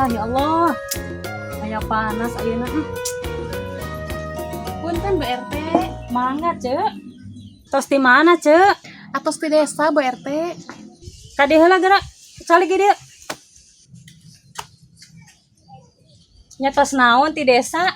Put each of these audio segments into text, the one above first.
Ya Allah. Aya panas ayeuna. Punten, Bu RT. Mangga, Cek. Tos di mana, Cek? Atos di desa, Bu RT. Kade heula geura. Calik dieu. Nya tos naon ti desa?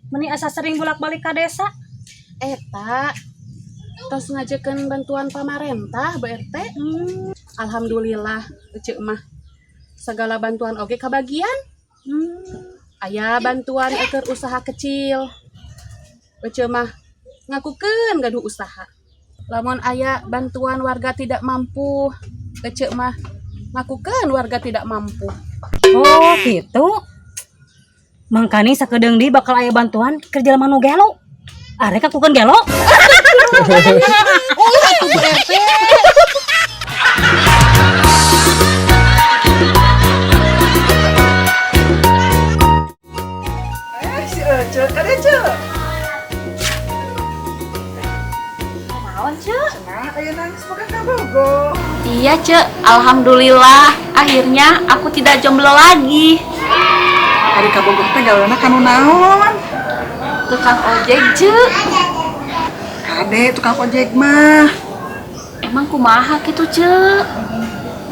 Meni asa sering bolak-balik ka desa. Eta tos ngajekeun bantuan pamarentah, Bu RT. Alhamdulillah, Ece mah segala bantuan oge kabagian. Aya bantuan keur usaha kecil. Ece mah ngakukeun gaduh usaha. Lamun aya bantuan warga tidak mampu, Ece mah ngakukeun warga tidak mampu. Oh, gitu. Mangkani sakedeung deui bakal aya bantuan keur jelema nu gelo. Arek ngakukeun gelo. Ulah atuh, Bu RT. Eh, si Ece, kade, Ce? Naon, Cek? Cenah, aya nangis boga kabogoh. Iya, Cek. Alhamdulillah. Akhirnya aku tidak jomblo lagi. Ari kabogoh teh gaweana kanu naon? Tukang ojek, Cek. Kade tukang ojek mah. Emang kumaha gitu, Cek?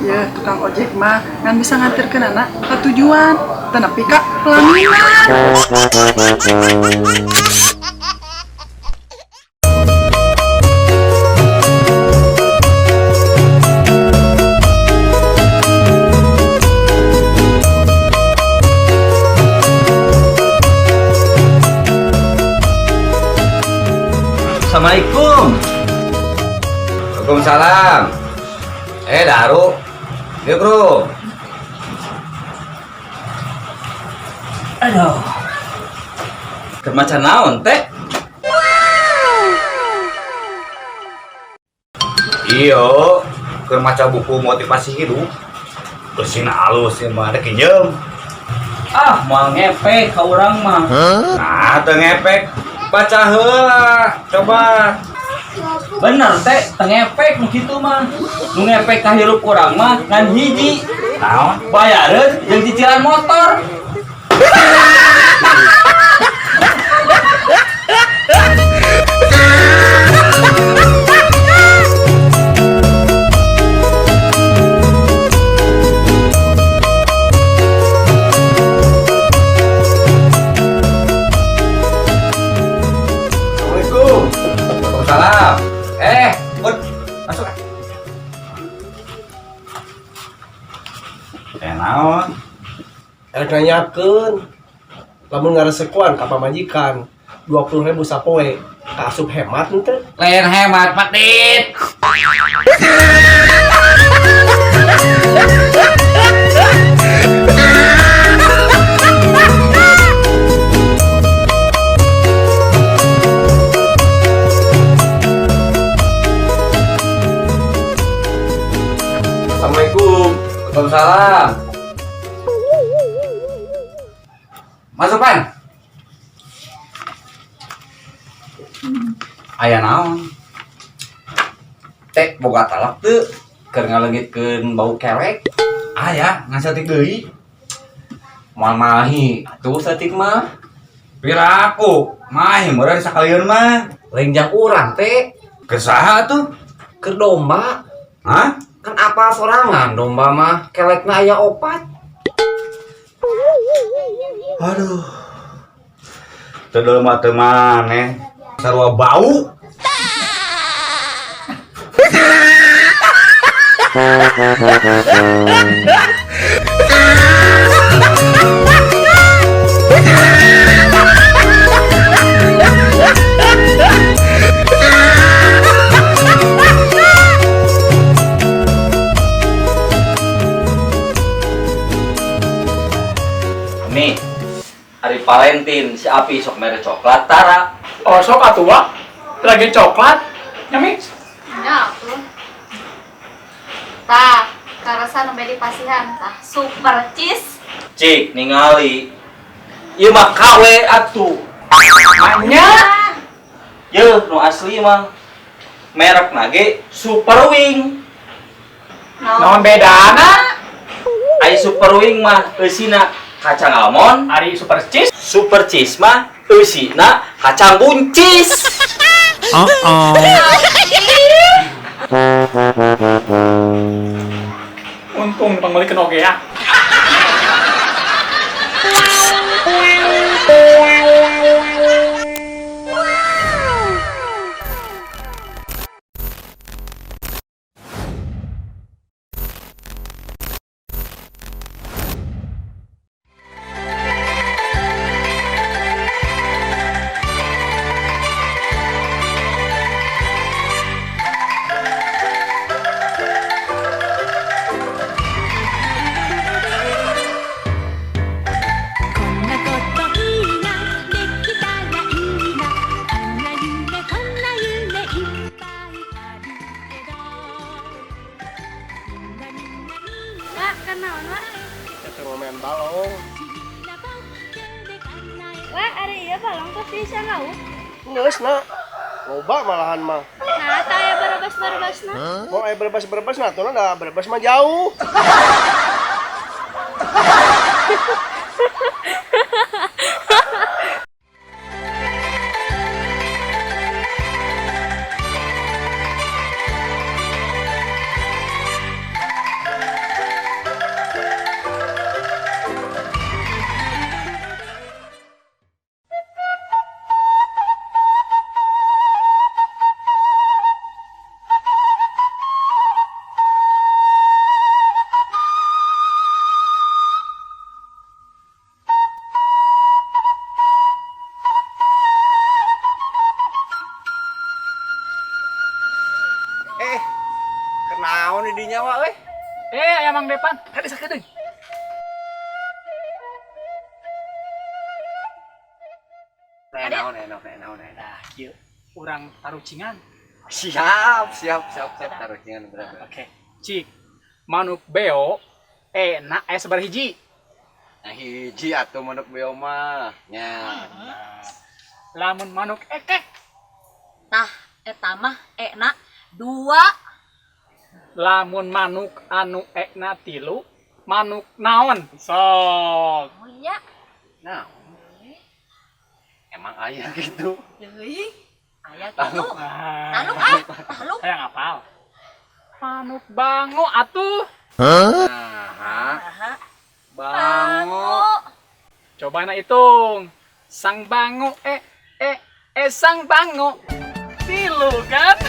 Ya, tukang ojek mah ngan bisa nganterkeun anak ka tujuan. Teu nepi ka pelaminan. Assalamualaikum. Waalaikumsalam. Eh, Daru. Yuk, bro. Aduh. Keur maca naon teh? Iyo, keur maca buku motivasi hidup. Bersih alus ya mah ada kinjem. Ah, moal ngepek ka urang mah. Nah, teu ngepek. Baca heula, coba. Bener teh, teu ngepek nu kitu mah. Nu ngepek ka hirup urang mah ngan hiji. Naon? Bayareun jeung cicilan motor. Assalamualaikum. Waalaikumsalam. Eh, Bud, masuk. Eh, naon? Erek nanyakeun lamun ngaresekuan ka pamajikan 20.000 sapoe kaasup hemat henteu? Lain hemat, Pak Dit. Assalamualaikum. Waalaikumsalam. Masuk, Pan. Aya naon? Teh boga talak teu keur ngaleungitkeun bau kelek. Aya, ngan saeutik deui. Moal mahi atuh saeutik mah. Piraku, mahi meureun sakalian mah. Lain jang urang teh. Keur saha tuh? Keur domba. Hah? Kan apal sorangan domba mah kelekna aya opat. Aduh. Teu mah teu maneh. Sarua bau. Nih, hari Valentine si Api sok mere coklat tara. Oh, sok atuh wa. Lagi coklat. Nyami. Ya, tuh. Tah, karasa nembe di pasihan tah super cheese. Cik, ningali. Ieu mah KW atuh. Manya. Yeuh, nu asli mah. Merek nage Super Wing. Naon bedana? Ai Super Wing mah eusina Kacang almond. Ari super cheese. Super cheese mah eusina kacang buncis. Untung pangmeulikeun oge ya. Wak, kenaon wak? Kita mau main balong. Wak, ari ieu balong tos bisa lauk. Geus na. Loba malahan mah. Nah, tah aya berebas-berebasna. Mau aya berebas-berebas nah tuh da berebas mah jauh. Kenaon di dinya wa euy? Aya Mang Depan, tadi sakedeung. Naon naon naon. Nah, kieu urang tarucingan. Siap, siap, siap, siap tarucingan bener. Oke. Cik, manuk beo enak aya sabaraha hiji? Nah hiji atuh manuk beo mah. Nya. Lamun manuk ekek, Tah, eta mah enak 2. Lamun manuk anu ekna 3, manuk naon? Sok. Oh iya. Nah. Emang aya gitu. Deui. Aya kitu. Nah, Taluk ah, taluk. Hayang apal. Manuk bango atuh. Nah, Aha. bango. Coba na hitung. Sang bango sang bango. 3 kan?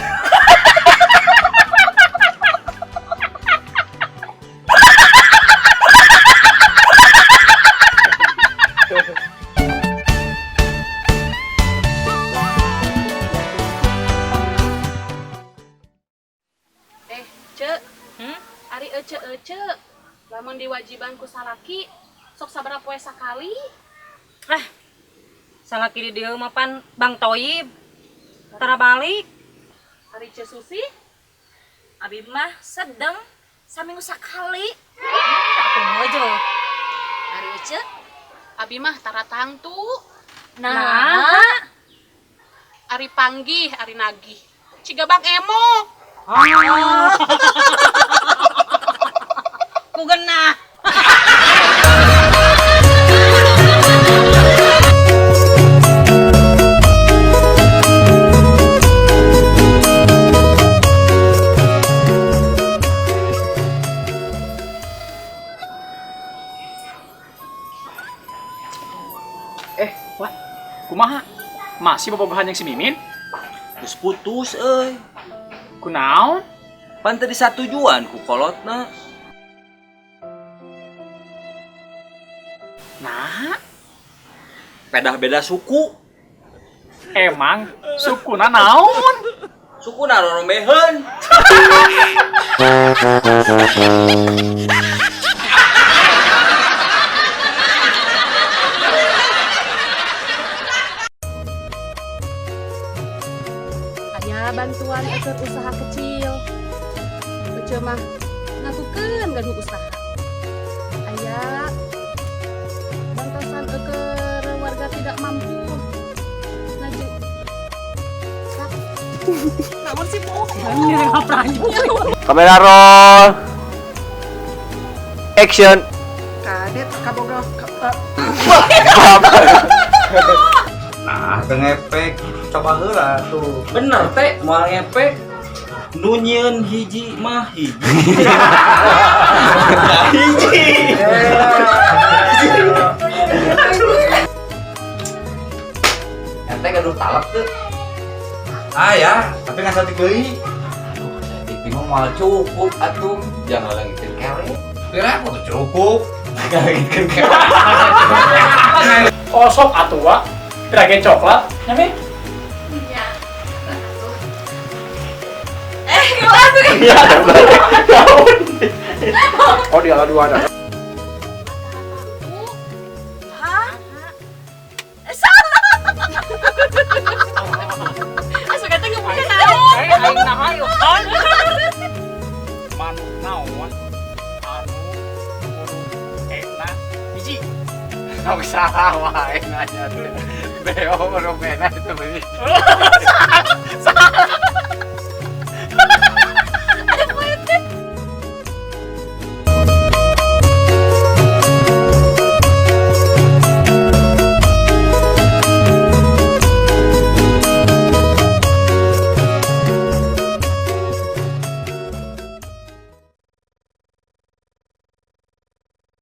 Cek, ari ece ece, lamun diwajiban ku salaki, sok sabaraha poe sakali. Ah, salaki di dieu mah pan Bang Toyib. Tara balik. Ari Ce Susi, Abi mah sedang saminggu sakali. Atuh mojo. Ari ece, abi mah tara tangtu. Nah, Ari panggih, ari nagih. Ciga Bang Emok. Ku genah. Wah, kumaha? Masih bobogohan yang si Mimin? Geus putus euy. Kunaon? Pan teu disatujuan ku kolotna. Nah, Pedah beda suku. Emang sukuna naon? Sukuna rorombeheun. Aya bantuan ecer usaha kecil. Ece mah ngakukeun gaduh usaha. Aya bantosan eker warga tidak mampu. Ngaju. Naon sih, Bu? Kamera roll. Action. Cut. Ade kaboga ka, Nah, teu ngepek. Coba heula tuh. Bener teh, moal ngepek. Nu nyieun hiji mah hiji. Hiji. Ente gaduh talak tuh. Ah ya, tapi nggak satik deui. Saeutik mah moal cukup atuh. Jangan langitkeun kere. Kira aku tuh cukup. Langitkeun kere. Oh sok atuh wa. Pira coklat, nya Mi? Iya. Eh, gimana tuh? Iya, Oh, dia lah dua ada. Hah? Salah. Asup kata ngebuka naon. Aing naha yeuh kan. Manuk naon anu huruf E-na hiji. Tong salah wae nanya teh. Beo huruf E-na itu hiji. Salah.